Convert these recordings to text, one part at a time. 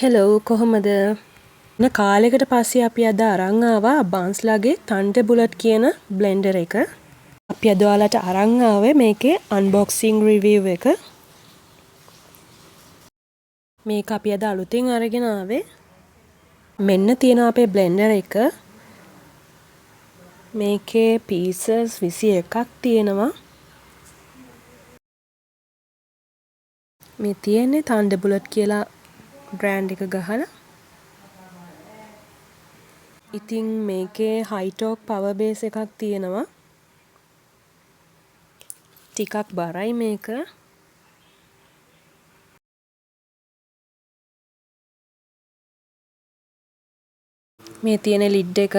Hello, කොහොමද? කාලෙකට පස්සේ අපි අද අරන් ආවා අබාන්ස්ලාගේ තන්ඩර් බුලට් කියන බ්ලෙන්ඩර් එක. අපි අද ඔයාලට අරන් ආවේ මේකේ අන්බොක්සිං රිවිව් එක. මේක අපි අද අලුතින් අරගෙන ආවේ. මෙන්න තියෙනවා අපේ බ්ලෙන්ඩර් එක. මේකේ පීසස් 21ක් තියෙනවා. මේ තියෙන්නේ තන්ඩර් බුලට් කියලා බ්‍රෑන්ඩ් එක ගහලා. ඉතින් මේකේ හයි ටෝක් පවර් බේස් එකක් තියෙනවා. ටිකක් බරයි මේක. මේ තියෙන ලිඩ් එක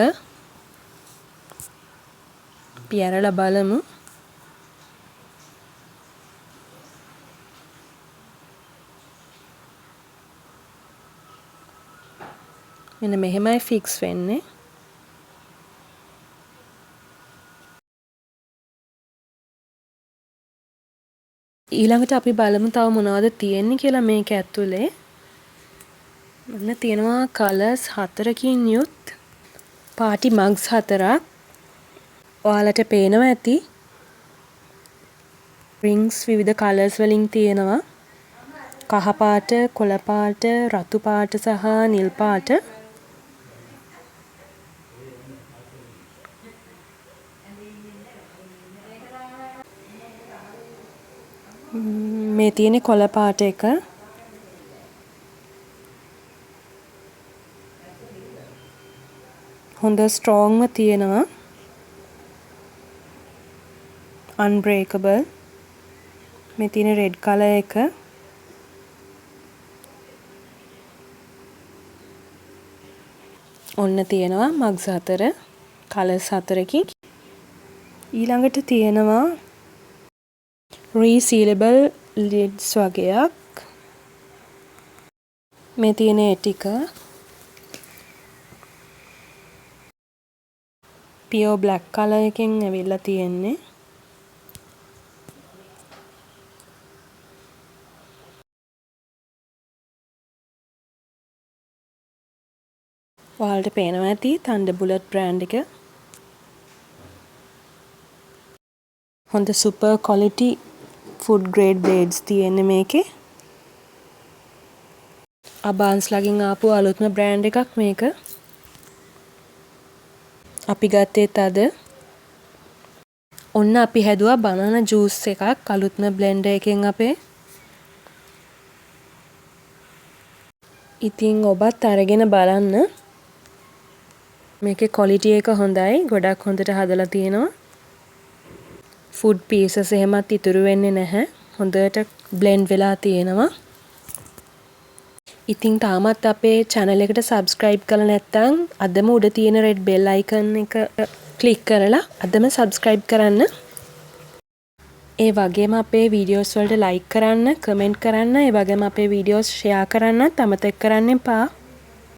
අපි ඇරලා බලමු. මෙන්න මෙහෙමයි ෆික්ස් වෙන්නේ. ඊළඟට අපි බලමු තව මොනවද තියෙන්නේ කියලා මේක ඇතුලේ. මෙන්න තියෙනවා කලර්ස් 4කින් යුත් පාටි මග්ස් 4ක්. ඔයාලට පේනවා ඇති. රින්ග්ස් විවිධ කලර්ස් වලින් තියෙනවා. කහ පාට, කොළ පාට, රතු පාට සහ නිල් පාට. මේ තියෙන්නේ කොළ පාට එක. හොඳ ස්ට්‍රෝංව තියෙනවා. අන්බ්‍රේකබල්. මේ තියෙන රෙඩ් කලර් එක. ඔන්න තියෙනවා මග්ස් 4, කලර්ස් 4කින්. ඊළඟට තියෙනවා රීසීලබල් ලිඩ්ස් වගයක්. මේ තියෙන ඒ ටික පියෝ බ්ලැක් කලර් එකෙන් ඇවිල්ලා තියෙන්නේ. ඔයාලට පේනවා ඇති තන්ඩර් බුලට් බ්‍රෑන්ඩ් එක. හොඳ super quality food grade blades තියෙන්නේ මේකේ. අබාන්ස්ලාගෙන් ආපු අලුත්ම බ්‍රෑන්ඩ් එකක් මේක. අපි ගත්තේත් අද. ඔන්න අපි හැදුවා බනානා ජූස් එකක් අලුත්ම බ්ලෙන්ඩර් එකෙන් අපේ. ඉතින් ඔබත් අරගෙන බලන්න. මේකේ ක්වොලිටි එක හොඳයි. ගොඩක් හොඳට හදලා තියෙනවා. ෆුඩ් පීසස් එහෙමත් ඉතුරු වෙන්නේ නැහැ. හොඳට බ්ලෙන්ඩ් වෙලා තියෙනවා. ඉතින් තාමත් අපේ channel එකට subscribe කරලා නැත්නම් අදම උඩ තියෙන red bell icon එක ක්ලික් කරලා අදම subscribe කරන්න. ඒ වගේම අපේ වීඩියෝස් වලට like කරන්න, කමෙන්ට් කරන්න, ඒ වගේම අපේ වීඩියෝස් ෂෙයා කරන්නත් අමතක කරන්න එපා.